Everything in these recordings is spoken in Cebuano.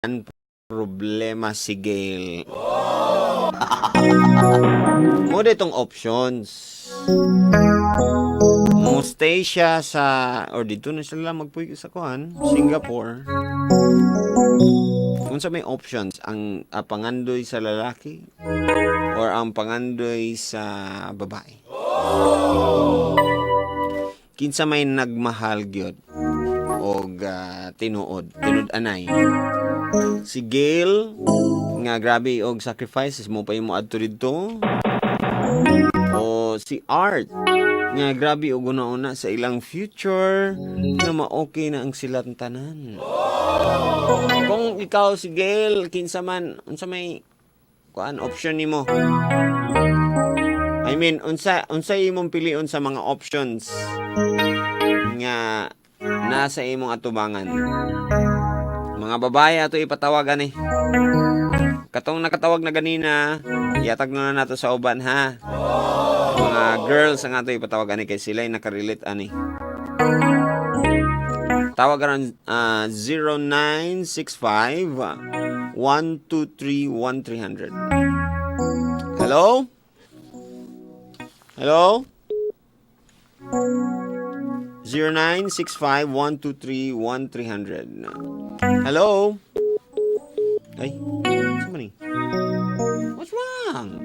Problema si Gail. Mo itong options. Mo stay siya sa or dito na sila magpuyo sa kuan, Singapore. Unsa may options ang pangandoy sa lalaki or ang pangandoy sa babae? Kinsa may nagmahal gyud og tinuod, tinud-anay? Si Gail nga grabe og sacrifices mo pa imo adto didto, o si Art nga grabe og una-una sa ilang future nga ma-okay na ang silang tanan? Kung ikaw si Gail, kinsa man, unsa may kuan option nimo? I mean, unsa imong pilion sa mga options nga nasa imong atubangan? Mga babae ato ipatawagan eh. Katong nakatawag na ganina, iatag na nato sa uban ha. Mga girls ang ato ipatawag ani kay sila ay nakarelate ani. Tawag aron 0965 123 1300. Hello? Hello? 0965 123 1300. Hello? Ay, saan ni? What's wrong?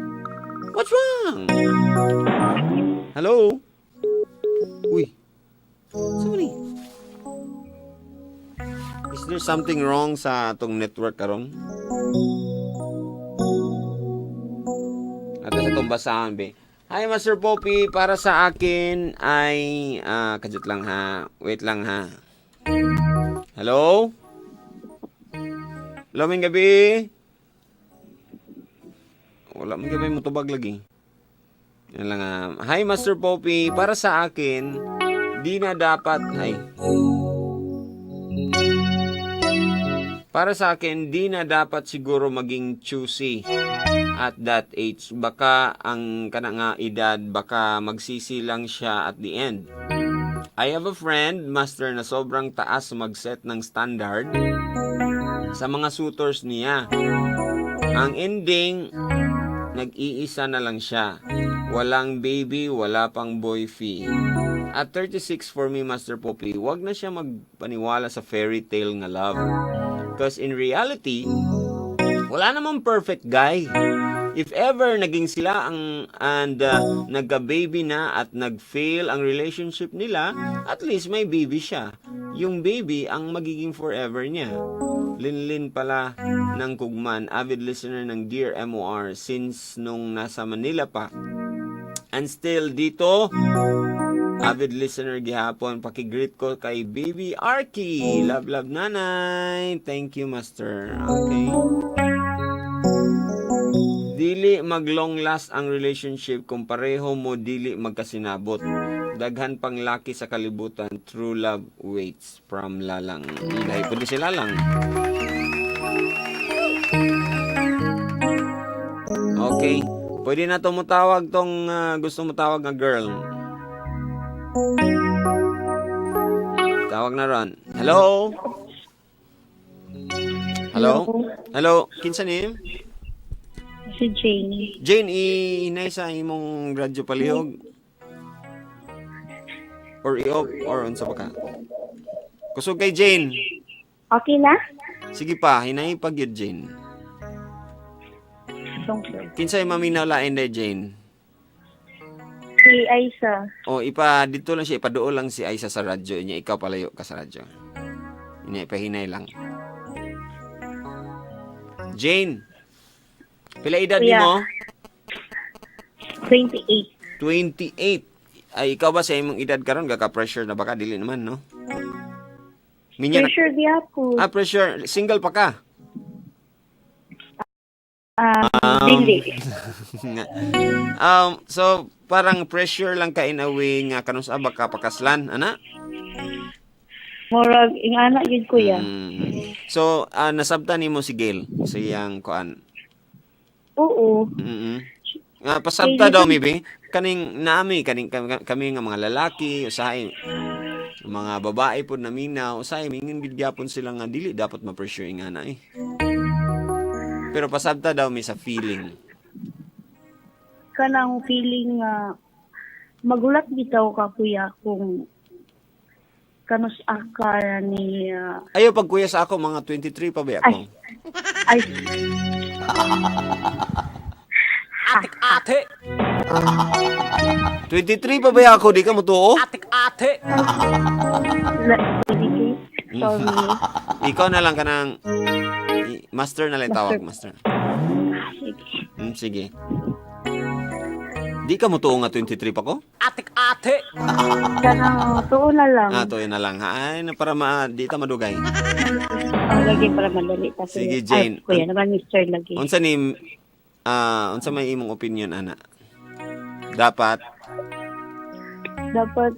What's wrong? Hello? Uy. Saan ni? Is there something wrong sa atong network karon? Ato sa itong basahan, be. Hi, Master Poppy. Para sa akin ay... Kajut lang ha. Wait lang ha. Hello? Hello, maayong gabi. Wala man gabi mo tubag lagi. Yan lang ah. Hi, Master Poppy. Para sa akin, di na dapat... Ay. Para sa akin, di na dapat siguro maging choosy at that age. Baka ang kana nga edad, baka magsisi lang siya at the end. I have a friend, Master, na sobrang taas mag-set ng standard sa mga suitors niya. Ang ending, nag-iisa na lang siya. Walang baby, wala pang boy fee. At 36 for me, Master Poppy, wag na siya magpaniwala sa fairy tale nga love. Because in reality, wala namang perfect guy. If ever naging sila ang and nagka-baby na at nag-fail ang relationship nila, at least may baby siya. Yung baby ang magiging forever niya. Linlin pala ng Kugman, avid listener ng Dear MOR since nung nasa Manila pa. And still dito, avid listener gihapon, paki-greet ko kay Baby Arky. Love, love, nanay. Thank you, Master. Okay. Dili mag long last ang relationship kung pareho mo dili magkasinabot. Daghan pang laki sa kalibutan, true love waits, from Lalang. Dahil pwede si Lalang. Okay. Pwede na to mutawag tong gusto mo tawag nga girl. Tawag na ron. Hello? Hello? Hello? Kinsa ni? Si Jane. Jane, ihinay sa imong radyo palihog. Or i-off, or unsa ba ka? Kusog kay Jane. Okay na? Sige pa, hinay pag yun, Jane. Kinsay maminaw lain day, Jane? Si Aisa. O ipa dito lang siya, ipaduol lang si Aisa sa radyo niya, ikaw palayo ka sa radyo. Ina ipahinay lang. Jane. Pila edad Kuya. nimo? 28. 28. Ay, ikaw ba sa imong edad karon gaka-pressure na baka dili naman, no? Minya na, Pressure gyapon. ah, pressure. Single pa ka. Dili. So parang pressure lang ka in a way nga kanus-a baka pakaslan, ana? Murag ingana gyud, kuya. So, nasabtan nimo si Gail sa iyang kuan. Oo. Nga pasabta daw maybe kaning nami kaning kami, kami nga mga lalaki usahay Mga babae pod naminaw, usahay mingon gid gyapon sila nga dili dapat ma-pressure ingana eh. Pero pasabta daw mi sa feeling. Kanang feeling nga magulat bitaw ka, kuya, kung kanus aka ni Ayo pag kuya sa ako mga 23 pa ba ako? Ay, Atik ate. 23 pa ba ako? Di ka mutuo? Atik ate. Sorry. Sorry. Ikaw na lang kanang master na lang tawag, master. Sige. Sige. Di ka mutuo nga 23 pa ko? Atik ate. Kanang tuo na lang. Ah, tuyo na lang. Ha? Ay, na para ma di ta madugay. Ang lagi para madali ta. Kuya. Sige, Jane. Ay, kuya naman, Mr. Lagi. Unsa ni unsa may imong opinion ana? Dapat Dapat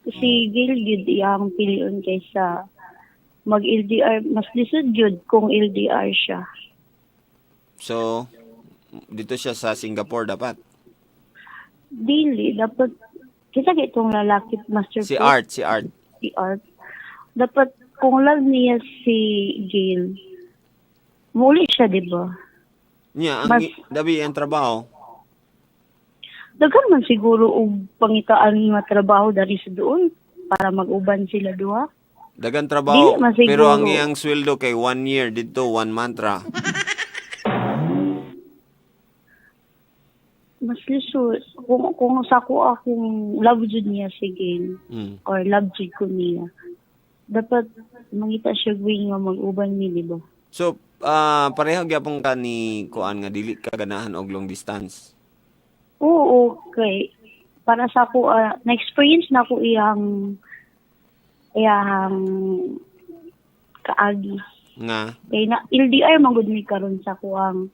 si Gil gyud iyang pilion kaysa mag LDR, mas lisod gyud kung LDR siya. So dito siya sa Singapore dapat. Dili dapat kita kay itong lalaki, Master Si Pro, Art, si Art. Si Art. Dapat kung love niya si Gil, muli siya, di ba? Niya ang dabi ang trabaho. Daghan man siguro og pangitaan nga trabaho dari sa doon para mag-uban sila duha. Dagan trabaho. Dili man siguro. Pero ang iyang sweldo kay one year dito, one month ra. Mas lisod kung sa ako akong love jud niya si Gil or love jud ko niya. Dapat mangita siya way nga mag-uban mi, di ba? So, pareho gyapon ka ni kuan nga dili ka ganahan og long distance. Oo, okay. Para sa ako, na-experience na ako iyang iyang kaagi. Nga. Kay na LDR man gud mi karon sa kuang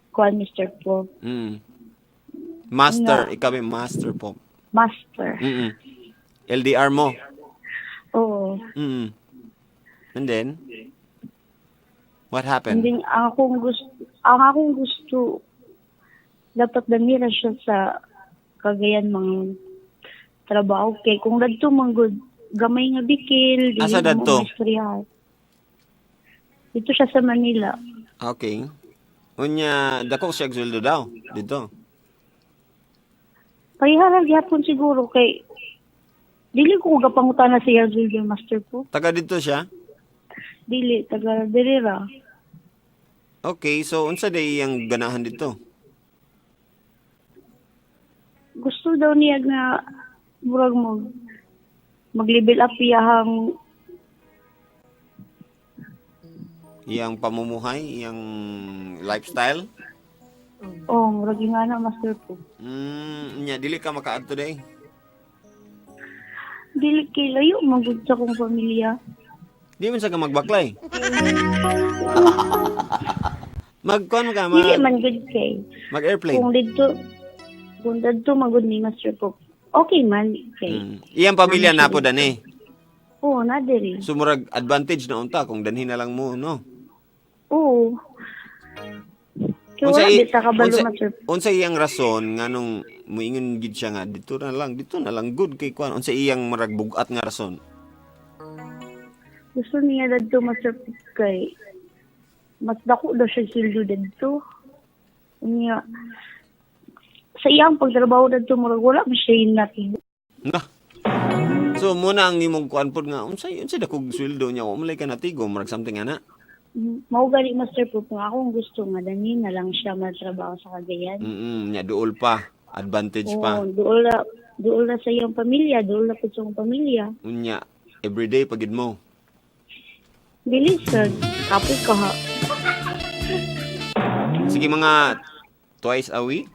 kuan, Mr. Paul. Master, ikaw may master po. Master. LDR mo. Oo. And then what happened? And then, ang akong gusto, dapat damira siya sa Cagayan mga trabaho. Kay kung dadto man gud, gamay nga bikil, dili Asa mo dadto? maistriyahan. Dito siya sa Manila. Okay. Unya, dako siya og sweldo daw dito. Pareha gyapon siguro kay dili ko gapangutana sa iya Julio, Master po. Taga dito siya? Dili taga diri ra. Okay, so unsa day iyang ganahan dito? Gusto daw niya nga murag mag level up iyahang Iyang pamumuhay, iyang lifestyle? Oh, murag nga na, Master po. Nya dili ka makaadto day. Dili kay layo magud sa akong pamilya. Di man sa ka magbaklay. Magkuan ka Dili mag, man gud kay mag airplane. Kung didto magud ni Master po. Okay man kay. Iyang pamilya na po dani. Oo, na diri. So murag advantage na unta kung danhin na lang mo, no? Oo. Kay wala bita kabalo, Master. Unsa iyang rason nganong muingon gid siya nga dito na lang good kay kuan, unsa iyang murag bugat nga rason? Gusto niya dadto, Master, kay mas dako daw siya sweldo dadto. Niya sa iyang pagtrabaho dadto murag wala man siya natin. Na. So muna ang imong kuan pod nga unsa unsa dakog sweldo niya, wa malay ka natigo, murag something ana. Mao gani, Master po, kung akong gusto nga dani na lang siya magtrabaho sa Cagayan. Nya duol pa, advantage pa. Oo, dool na sa iyang pamilya, dool na po sa akong pamilya. Unya everyday pagid mo. Dili sa kapoy ka ha. Sige, mga twice a week.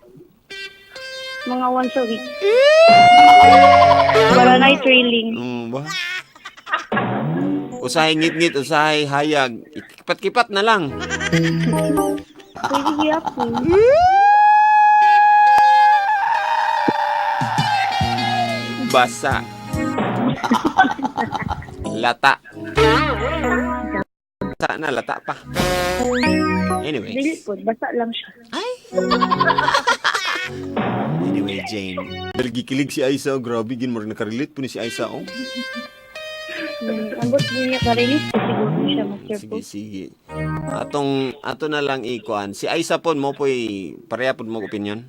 Mga once a week. Para night trailing. Ba? Usahay ngit-ngit, usahay hayag. Kipat-kipat na lang. Pwede gyapon. Basa. Lata. Basa na, lata pa. Dili Anyways. po, basta lang siya. Ay. Hindi. Anyway, Jane. Gikilig si Aisa. Grabe, gin mo rin nakarelate po ni si Aisa, oh. Ambot niya ka-relate ko siguro siya, Master Sige, Pope. sige. Atong, ato na lang ikuan. Si Aisa po mo po'y pareha po mo opinion?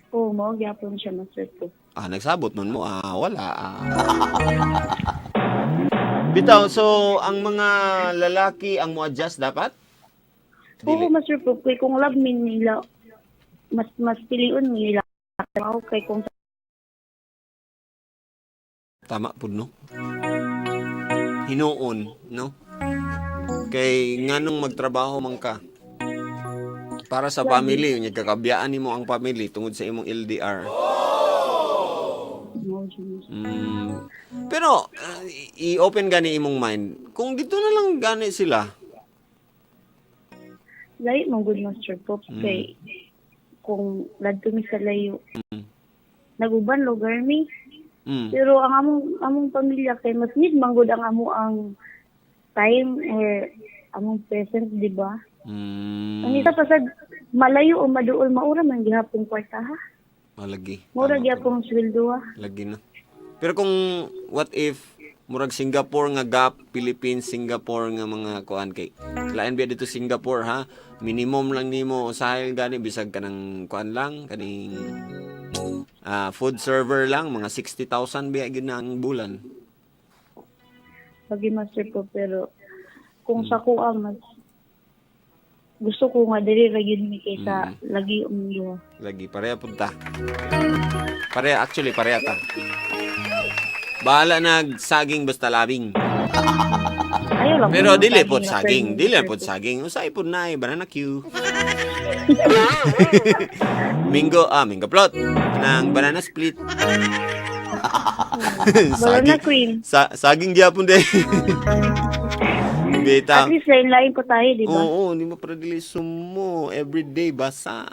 Oo, mao gyapon siya, Master Pope. Ah, nagsabot man mo. Ah, wala. Ah. Bitaw, so ang mga lalaki ang mo-adjust dapat? Oo, Dili. Master Pope, kay kung love min nila, mas mas piliun nila. Trabaho kay kung Tama po, no? Hinuon, no? Kay nganong magtrabaho man ka para sa family, unya kakabiyaan nimo ang family tungod sa imong LDR. mao siya, Master. Pero i-open gani imong mind. Kung dito na lang gani sila. Layo man gud, Master Pope, kay kung ladto mi sa layo. Naguban lugar mi. Pero ang among among pamilya kay mas need man gud ang amo ang time or among presence, di ba? Ang isa pa sa malayo o maduol maura man gihapon kwarta ha. Malagi. Maura Tama po. gihapon sweldo ha. Lagi na. Pero kung what if murag Singapore nga gap, Philippines, Singapore nga mga kuan kay lain biya dito Singapore ha. Minimum lang nimo usahay gani bisag kanang kuan lang kaning food server lang mga 60,000 biya gyud na ang bulan. Pagi Master po pero kung sa kuha mas gusto ko nga diri ra gyud mi kaysa lagi ang duha. Lagi pareha punta. Pareha actually pareha ta. Bahala nag saging basta labing. Ayaw lang Pero kung dili magkaging pod na saging, permanent dili sir pod po. saging. Usay pod na banana queue. Mingo, mingo plot ng banana split. Banana cream. Sa, saging gyapon de. Bitaw. At least lain-lain po tayo, di ba? Oo, hindi mo para dili sumo. Everyday basa.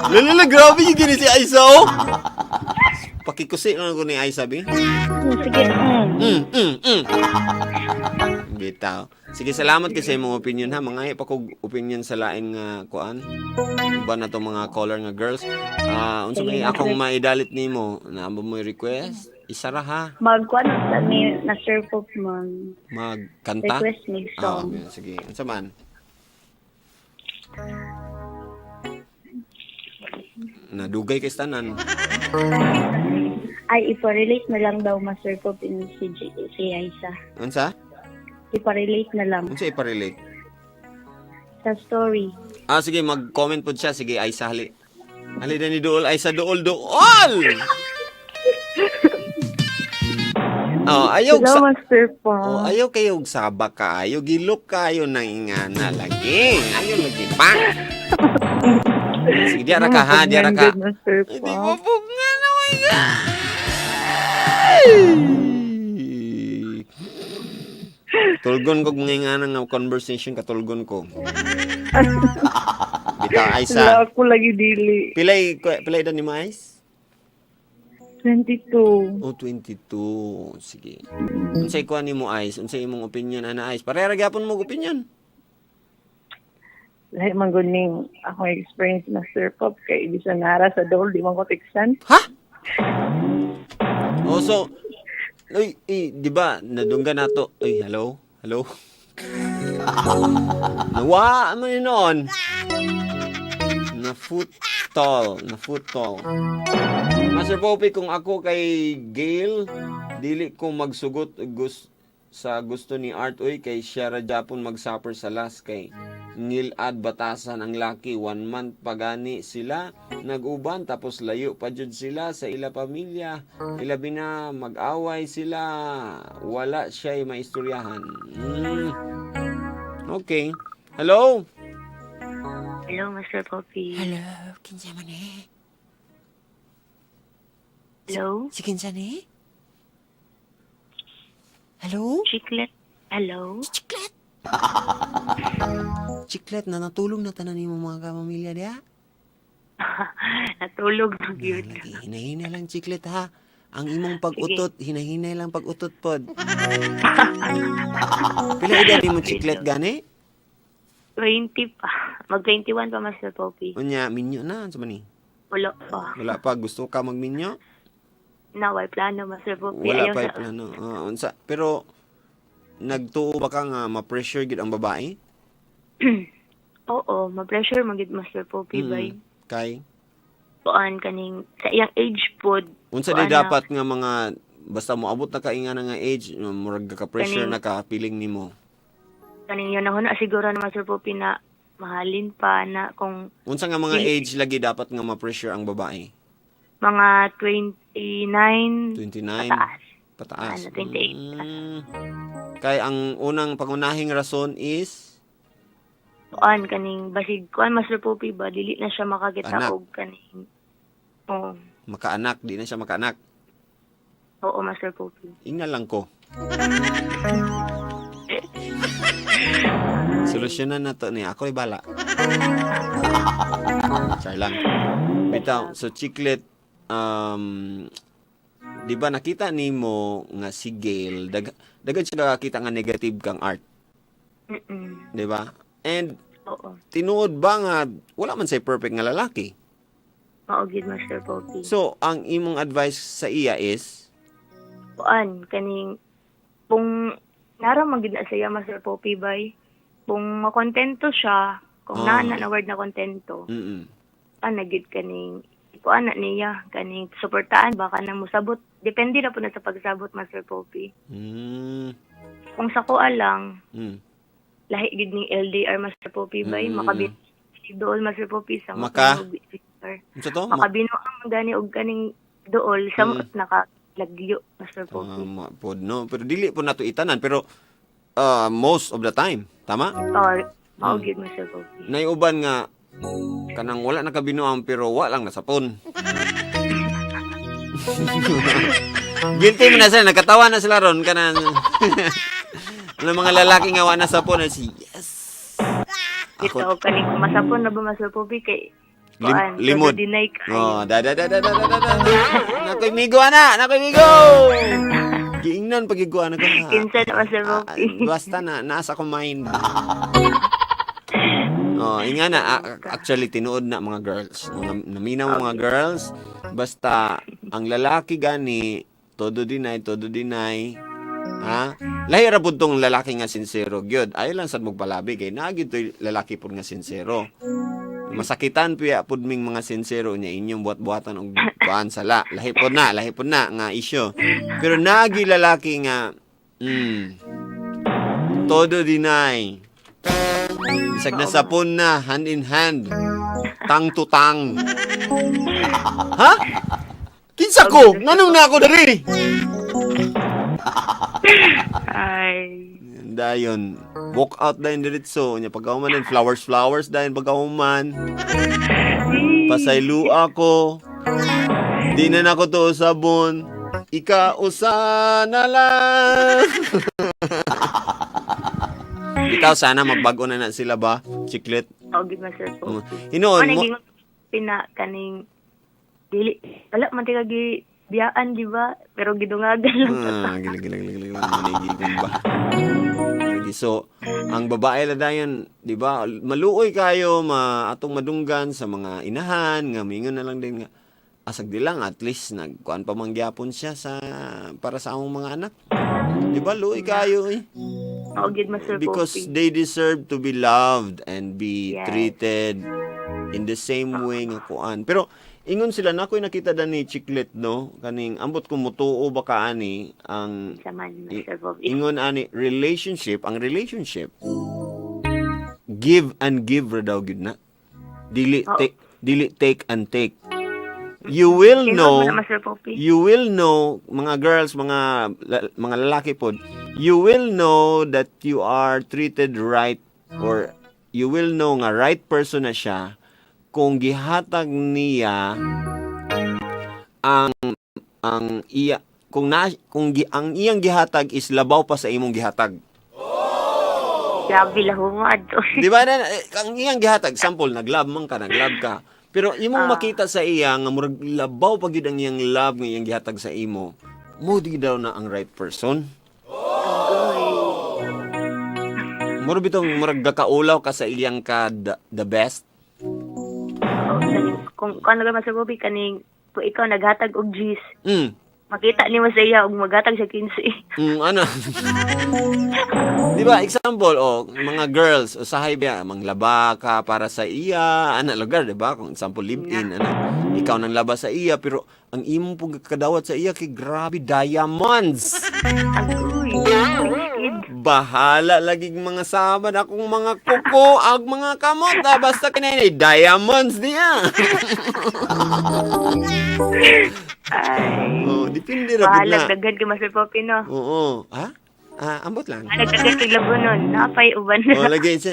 Lala, grabe yung gini si Aisa, oh. Pakikusi lang ko ni Aisa, bi. Sige. Bitaw. Sige, salamat kasi sa imong opinion ha. Mga pa kog opinion sa lain nga kuan. Uban na to mga caller nga girls. Ah, unsa may akong maidalit nimo? Naa ba mo request? Isara ha. Magkuan sa mi na sir po mag Magkanta. request mig Ah, song. okay. Sige. Unsa man? Nadugay kay tanan. Ay ipa-relate na lang daw Master Pop in si, si Aisa. Unsa? Ipa-relate na lang Unsa ipa-relate? sa story. Ah, sige, mag-comment po siya. Sige, Aisa, hali. Hali na ni Dool. Aisa, Dool, Dool! Oh, ayaw Hello, sa Master po. Oh, ayaw kayo og saba kaayo, gilok kayo nang ingana lagi. Ayaw lagi pa. Sige, diara ka ha, diara ka. Master po. Hindi mo po nga na, my God. Tulgon ko mga ingana nga conversation katulgon ko. Bitaw Wala Aisa. ako lagi dili. Pilay pilay edad ni Mais? 22. Oh, 22. Sige. Unsay kuan nimo Ice? Unsay imong opinion ana Ice? Pareha ra gyapon mo og opinion. Lahi man gud ning akong experience, Master Pop, kay bisan nara sa dol di man ko tiksan. Ha? Oh, so uy, eh, di ba nadunggan nato? Uy, hello? Hello? Nawa mo yun noon. Na foot tall, na foot tall. Master Poppy, kung ako kay Gail, dili ko magsugot sa gusto ni Art uy kay siya ra Japon magsuffer sa last kay ngilad batasan ang laki one month pagani sila nag-uban tapos layo pa jud sila sa ila pamilya ilabi na mag-away sila wala siya'y maistoryahan. Okay, hello. Hello, Master Poppy. Hello, kinsa man eh? Hello? Si kinsa ni? Hello? Chiclet. Hello? Chiclet. Chiclet, na natulog na tanan nimo mga kapamilya diha. Natulog na Na, lagi, hinahina lang chiclet ha. Ang imong pag-utot, hinahinay lang pag-utot pod. Pila edad nimo chiclet gani? 20 pa. Mag 21 pa, Master Poppy. Unya, minyo na unsa man ni? Wala pa. Wala pa, gusto ka magminyo? Naway plano, Master Poppy. Wala Ayaw pa sa- plano. Ah, unsa? Pero nagtuo ba ka nga ma-pressure gid ang babae? Oo, ma-pressure magid, Master Poppy, bay. Kay Kuan kaning sa iyang age pod. unsa di kuan na, dapat nga mga basta moabot na ka inga na nga age, murag ka pressure Kaning- na ka feeling nimo. Kaning yun na siguro na, Master Poppy, na mahalin pa na kung Unsa nga mga Dili- age lagi dapat nga ma-pressure ang babae? Mga 29 29 pataas. Pataas. Ano, 28. Kay ang unang pangunahing rason is Kuan kaning basig kuan, Master Poppy, ba, dili na siya makakita Anak. og kaning, oo. Makaanak, di na siya makaanak. Oo, Master Poppy. Ingna lang ko. Solusyonan na to ni ako bala. Char lang. Bitaw, so Chiclet, di ba nakita nimo nga si Gail, daghan siya nakakita nga negative kang Art, di ba? And Oo. Tinuod ba nga wala man say perfect nga lalaki? Mao gid, Master Poppy. So, ang imong advice sa iya is Kuan kaning kung nara man gid na siya, Master Poppy, bay, kung makontento siya, kung naa na word na kontento, ana gid kaning kuan na niya, kaning suportaan baka na musabot, depende na po na sa pagsabot, Master Poppy. Kung sa kuha lang, lahi gid ning LDR, Master Poppy, bay. Makabin dool, Master Poppy, sa Maka? Unsa to? Makabino ang gani og kaning dool sa nakalagyo, Master Poppy. Tama pod, no? Pero dili po nato itanan, pero most of the time, tama? Or mao gid, Master Poppy. Naiuban nga kanang wala nakabinuang pero wa lang nasapon. Guilty mo na sila, nagkatawa na sila ron kanang ng mga lalaki nga wa nasapon na si yes. Ito Ako kaning kung masapon na ba, Master Poppy, kay kuan, limod. todo deny ka. Oh, da da da da da da da. Da. Nakoy migo ana, nakoy migo. Giingnan pagigwa na ko. Kinsa na, Master Ah, Poppy? basta na nasa akong mind. Oh, inga na, actually tinuod na, mga girls. Mga naminaw, mga girls, basta ang lalaki gani todo deny, todo deny. Ha? Lahi ra pud tong lalaki nga sinsero gyud. Ayo lang sad magpalabi kay naa gyud toy lalaki pud nga sinsero. Masakitan piya pud ming mga sinsero niya inyong buhat-buhatan og kuan sala. Lahi pud na nga isyu. Pero naagi lalaki nga todo deny. Bisag nasapon na, hand in hand. Tang to tang. Ha? Kinsa ko? Nganong na ako diri? Ay. Dayon, walk out dayon diretso nya pagkauman din flowers flowers dayon pagkauman. Pasaylo ako. Di na nako to sabon. Ikausa na lang. Bitaw sana magbago na na sila ba? Chiclet. Mao gid, Master Poppy. Hinoon Mo mo. pina kaning dili wala man tika gi biyaan, di ba? Pero gidungagan lang. Ah, gila gila gila gila gila manigigong ba. Lagi. So, ang babae la dayon, di ba? Maluoy kayo ma atong madunggan sa mga inahan nga mingon na lang din nga asag di lang, at least nagkuan pa man gyapon siya sa para sa among mga anak. Di ba? Luoy kayo eh. Mao gid, Master Because Poppy. they deserve to be loved and be treated in the same way nga kuan. Pero ingon sila na ako'y nakita da ni Chiclet, no, kaning ambot kung mutuo ba ka ani ang Sa man, Master Poppy. Ingon ani relationship, ang relationship give and give ra daw gyud na. Dili take, dili take and take. You will Kinsa know man na, Master Poppy? You will know, mga girls, mga lalaki pod, you will know that you are treated right or you will know nga right person na siya kung gihatag niya ang iya kung na kung gi, ang iyang gihatag is labaw pa sa imong gihatag. Grabe lahumad. Di ba na eh, ang iyang gihatag, sample naglove man ka, naglove ka. Pero imong makita sa iya nga murag labaw pa gyud ang iyang love nga iyang gihatag sa imo. Mo di daw na ang right person. Mura bitong murag gakaulaw ka sa iyang ka the best. Oo, kaning kung ano Master Poppy, kaning kung ikaw naghatag og G's, makita nimo sa iya og maghatag sa 15. Ano? Di ba, example, oh, mga girls, usahay ba, manglaba ka para sa iya, ana lugar, di ba? Kung example, live-in, ana, ikaw nang laba sa iya, pero ang imong pong kadawat sa iya, kay grabe, diamonds! Agoy. Kid. Bahala lagi mga sabad akong mga kuko, ag mga kamot, ah, basta kinay diamonds niya. Ay. Oh, depende ra pud Bahalag na. daghan kay Master Poppy, no. Oo. Ha? Ah, ambot lang. Bahalag daghan kay labunon. Napay uban. Oh, lagi sa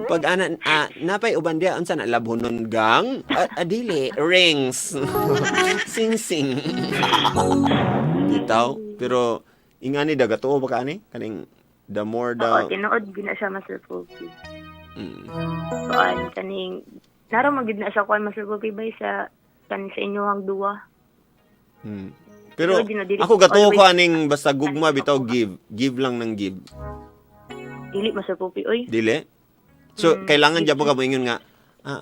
pag ana napay uban diya unsa na labhonon gang? Ah, ah, dili rings. Sing sing. Bitaw, pero ingani daga tuo ba ka ani? Kaning the more the Oo, tinuod gina siya, Master Poppy. Kuan kaning naro man gid na sa kuan, Master Poppy, bay sa kaning sa inyong duwa. Pero Pero di na dili ako gatuo ko always- aning basta gugma bitaw give, give lang ng give. Dili, Master Poppy, oy. Dili? So kailangan jud ka moingon nga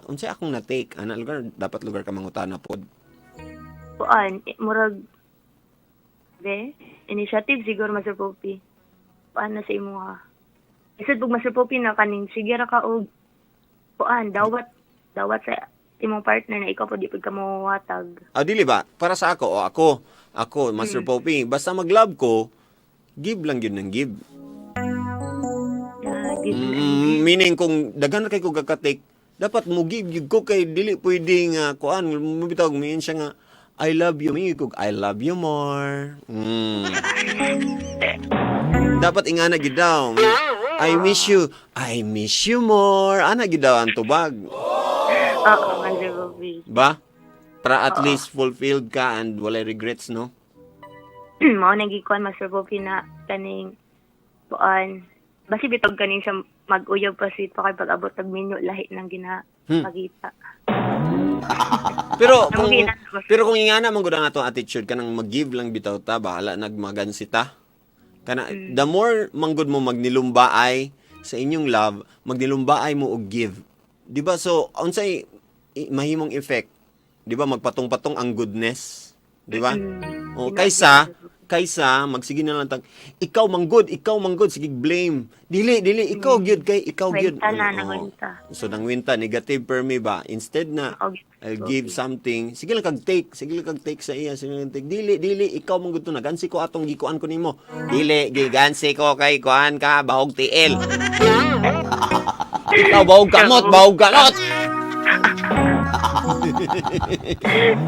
unsay akong na-take ana lugar dapat lugar ka mangutana pod. Kuan, eh, murag be initiative siguro, Master Poppy. Kuan na sa imo ha. Isod pug Master Poppy na kaning sige ra ka og kuan dawat dawat sa imong partner na ikaw po di pud ka mohatag. Ah, dili ba? Para sa ako, o ako, ako, Master Poppy, basta mag-love ko, give lang yun ng give. Na give na. Meaning, kung daghan na kay ko gaka-take, dapat mo give yun ko kay dili pwede nga, kuan, mabitaw, miin siya nga, "I love you," miin ko, "I love you more." Dapat ingana gid daw. "I miss you, I miss you more." Ana gid daw ang tubag. Oo, Master Poppy. Ba? Para at least fulfilled ka and walay regrets, no? Mao nang gikuan, Master Poppy, na kaning kuan basi bitog kaning sa mag-uyab pa sweet pa kay pag-abot og minyo lahi nang gina pagita. Pero Ang kung gina- pero kung ingana man gud ang atong attitude kanang mag-give lang bitaw ta, bahala nagmagansi ta. Kana the more manggod mo magnilumbaay sa inyong love, magnilumbaay mo og give. Di ba? So unsay mahimong effect? Di ba magpatong-patong ang goodness? Di ba? O kaysa kaysa magsige na lang tag ikaw manggod, sige blame. Dili dili ikaw gyud kay ikaw gyud. Kwenta na, Oo. nangwenta. So nangwenta negative per me ba instead na Okay. I'll give something. Sige lang kag take, sige lang kag take sa iya, sige lang take. Dili, dili ikaw man gud to nagansi ko atong gikuan ko nimo. Dili gigansi ko kay kuan ka bahog tiil. Ikaw bahog kamot, bahog kalot.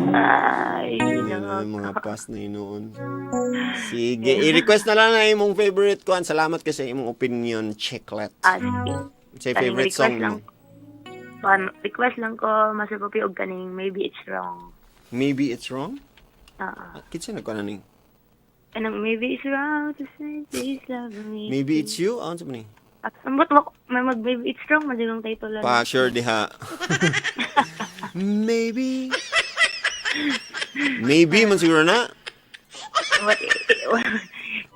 Ay, Yan ang mga past na inoon. Sige, i-request na lang na imong favorite kuan. Salamat kasi sa imong opinion, Chiclet. Ah, sige. Say favorite Kaning song request lang. mo. Request lang ko, Master Poppy, og kaning "Maybe It's Wrong." "Maybe It's Wrong"? Oo. Ah, kinsa nagkuan aning? Kanang "Maybe it's wrong to say please love me." "Maybe It's You"? Ah, unsa man ni? At ambot mo may mag "Maybe It's Wrong" man yung title lang. Pa sure diha. Maybe. Maybe man siguro na. What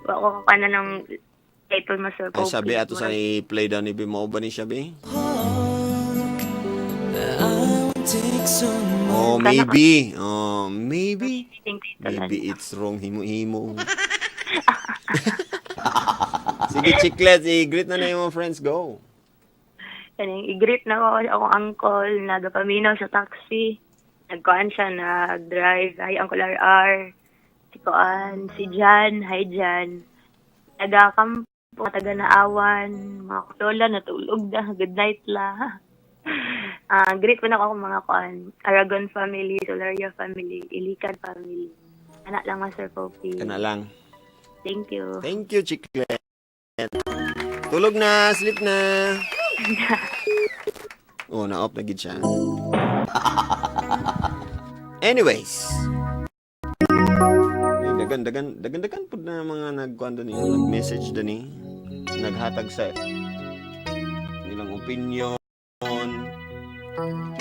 wa ko ka na ng title, Master Ay Poppy. sabi ato sa i-play daw ni Bimo ba ni siya be? Oh, maybe. Oh, maybe. "Maybe It's Wrong" himo-himo. Sige, Chiclet, i-greet na na yung mga friends. Go. Kaning i-greet na ako akong uncle nagapaminaw sa taxi. Nagkuan siya, nag-drive. Hi, Uncle RR. Si Kuan, si Jan. Hi, Jan. Taga-kampo, taga naawan, mga kulola, natulog na. Good night la. Ah, greet po na ako mga kuan. Aragon family, Solaria family, Ilican family. Anak lang, Master Poppy. Kana lang. Thank you. Thank you, Chiclet. Tulog na, sleep na. Oh, na-off na gid siya. Anyways. Ay, dagan dagan dagan dagan pud na mga nagkuan ni, nag-message dani, naghatag sa ilang opinion.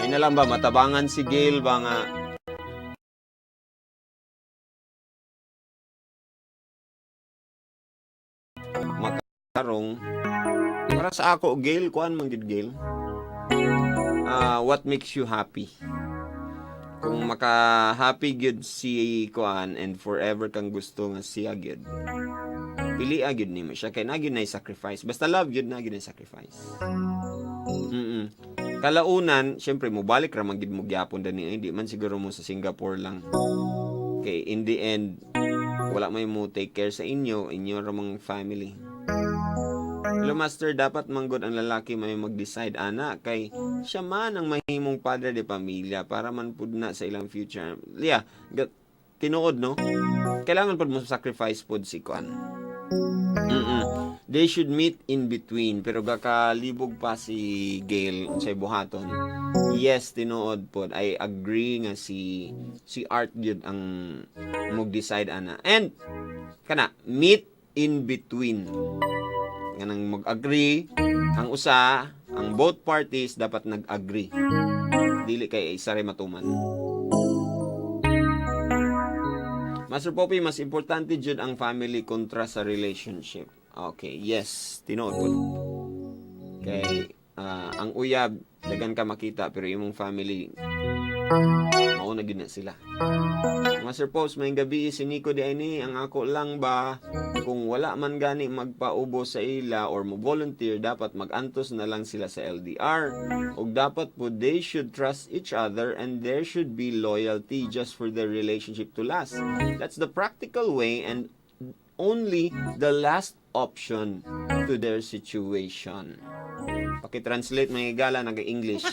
May na lang ba matabangan si Gail ba nga makarong Para sa ako, Gail, kuan man gid, Gail. Ah, what makes you happy? Kung maka-happy gyud si kuan and forever kang gusto nga siya gyud. Pili gyud nimo siya kay na gyud na sacrifice. Basta love gyud, na gyud na sacrifice. Kalaunan, syempre mo balik ra man gid mo gyapon dani, hindi man siguro mo sa Singapore lang. Okay, in the end wala may mo take care sa inyo, inyo ra mang family. Hello, Master, dapat manggod ang lalaki may mag-decide ana kay siya man ang mahimong padre de pamilya para man pud na sa ilang future. Yeah, tinuod, no? Kailangan pud mo sacrifice pud si kuan. They should meet in between, pero gakalibog pa si Gail sa buhaton. Yes, tinuod pod. I agree nga si Art gyud ang mag-decide ana. And kana meet in between. Nga nang mag-agree ang usa, ang both parties dapat nag-agree. Dili kay isa ray matuman. Master Poppy, mas importante jud ang family kontra sa relationship. Okay, yes, tinuod po. Kay ang uyab dagan ka makita, pero imong family mao na gyud na sila. Master Pops, may gabi, si Nico di ni ang ako lang ba, kung wala man gani magpaubo sa ila or mo volunteer, dapat magantos na lang sila sa LDR ug dapat po they should trust each other and there should be loyalty just for their relationship to last. That's the practical way and only the last option to their situation. Paki-translate, mga higala, nag-English.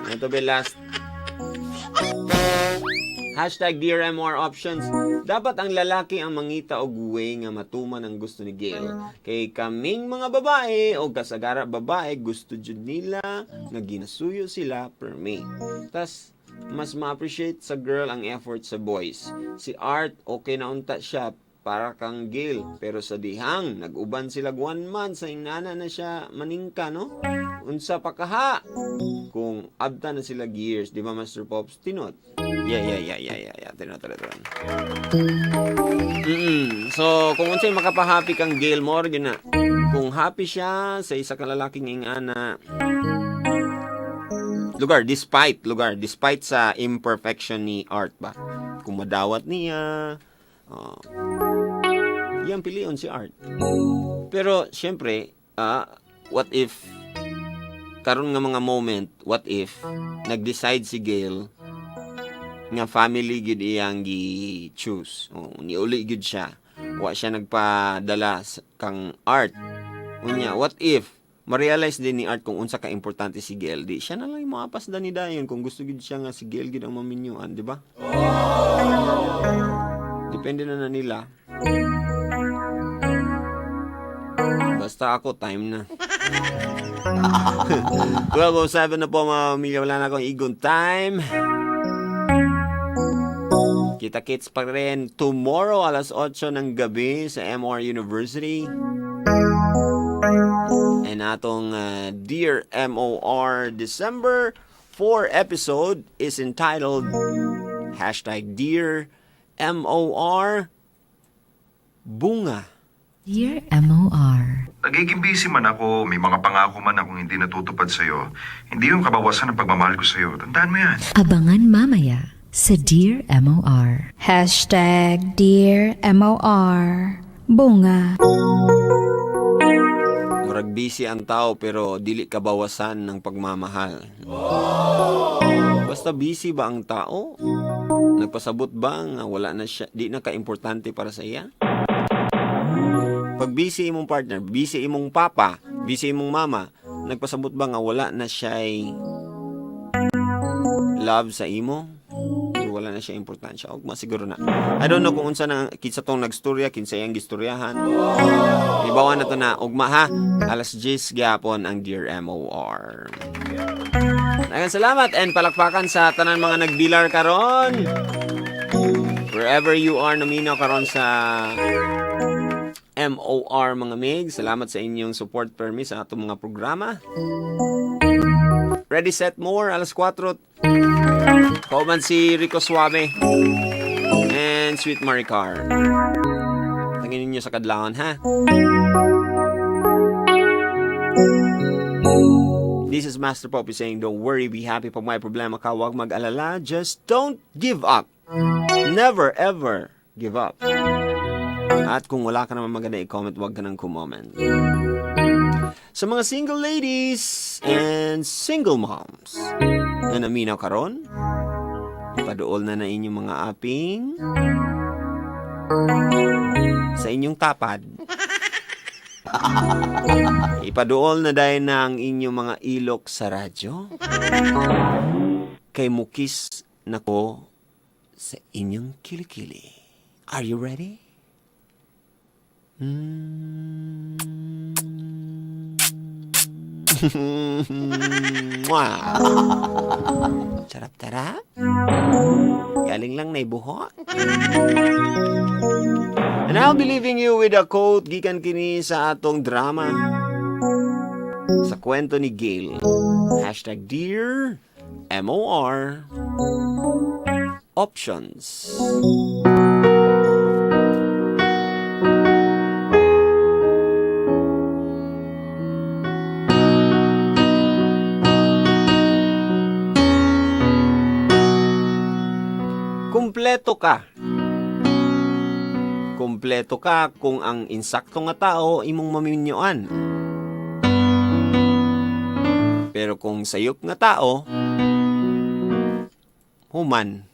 Ito be last. #DearMOR options. Dapat ang lalaki ang mangita og way nga matuman ang gusto ni Gail. Kay kaming mga babae o kasagara babae, gusto jud nila nga ginasuyo sila per me. Tas mas ma-appreciate sa girl ang effort sa boys. Si Art, okay na unta siya para kang Gail. Pero sa dihang nag-uban sila one month sa inana na siya maningka, no? Unsa pa kaha? Kung abta na sila years, di ba, Master Pops? Tinuod. Yeah. Tinuod, tinuod, tinuod. So, kung unsay makapahappy kang Gail Morgan na, kung happy siya sa isa ka lalaking ingana, lugar, despite sa imperfection ni Art ba? Kung madawat niya, oh, iyang pilion si Art. Pero, syempre, what if, karon nga mga moment, what if, nag-decide si Gail nga family gid iyang gi-choose. Oh, niuli gid siya. Wa siya nagpadala kang Art. Unya, what if ma-realize din ni Art kung unsa ka importante si Gail, di siya na lang moapas dani dayon kung gusto gid siya nga si Gail gid ang maminyuan, di ba? Depende na na nila. Basta ako, time na. 12:07 na po, mga pamilya. Wala na akong igon time. Kita-kits pa rin tomorrow alas 8 ng gabi sa MR University. And atong Dear MOR December 4 episode is entitled #DearMOR Bunga. Dear MOR. Nagiging busy man ako, may mga pangako man akong hindi natutupad sa'yo. Hindi yung kabawasan ng pagmamahal ko sa'yo. Tandaan mo yan. Abangan mamaya sa Dear MOR. #DearMOR Bunga. Murag busy ang tao pero dili kabawasan ng pagmamahal. Basta busy ba ang tao? Nagpasabot ba nga wala na siya, di na ka-importante para sa iya? Pag busy imong partner, busy imong papa, busy imong mama, nagpasabot ba nga wala na siya'y love sa imo? Or wala na siya importansya? Og masiguro na. I don't know kung unsa na kinsa tong nagstorya, kinsa iyang gistoryahan. Ibawan na to na ugma ha. Alas 10 gyapon ang Dear MOR. Daghang salamat and palakpakan sa tanan mga nagbilar karon. Wherever you are naminaw karon sa MOR, mga mig, salamat sa inyong support permi sa atong mga programa. Ready, set, more, alas 4. Kauban si Rico Suave and Sweet Maricar. Hatagin ninyo sa kadlawon, ha? This is Master Poppy saying, don't worry, be happy. Pag may problema ka, huwag mag-alala. Just don't give up. Never, ever give up. At kung wala ka naman maganda i-comment, huwag ka nang kumoment. Sa mga single ladies and single moms na naminaw karon, ipaduol na na inyong mga aping sa inyong tapad. Ipaduol na dahil na ang inyong mga ilok sa radyo. Kay mukis na ko sa inyong kilikili. Are you ready? Mwah. Sarap-tarap. Galing lang na ibuhok. And I'll be leaving you with a quote gikan kini sa atong drama. Sa kwento ni Gail. #DearMOR Options. Kumpleto ka. Kumpleto ka kung ang insakto nga tao imong maminyuan. Pero kung sayop nga tao, human.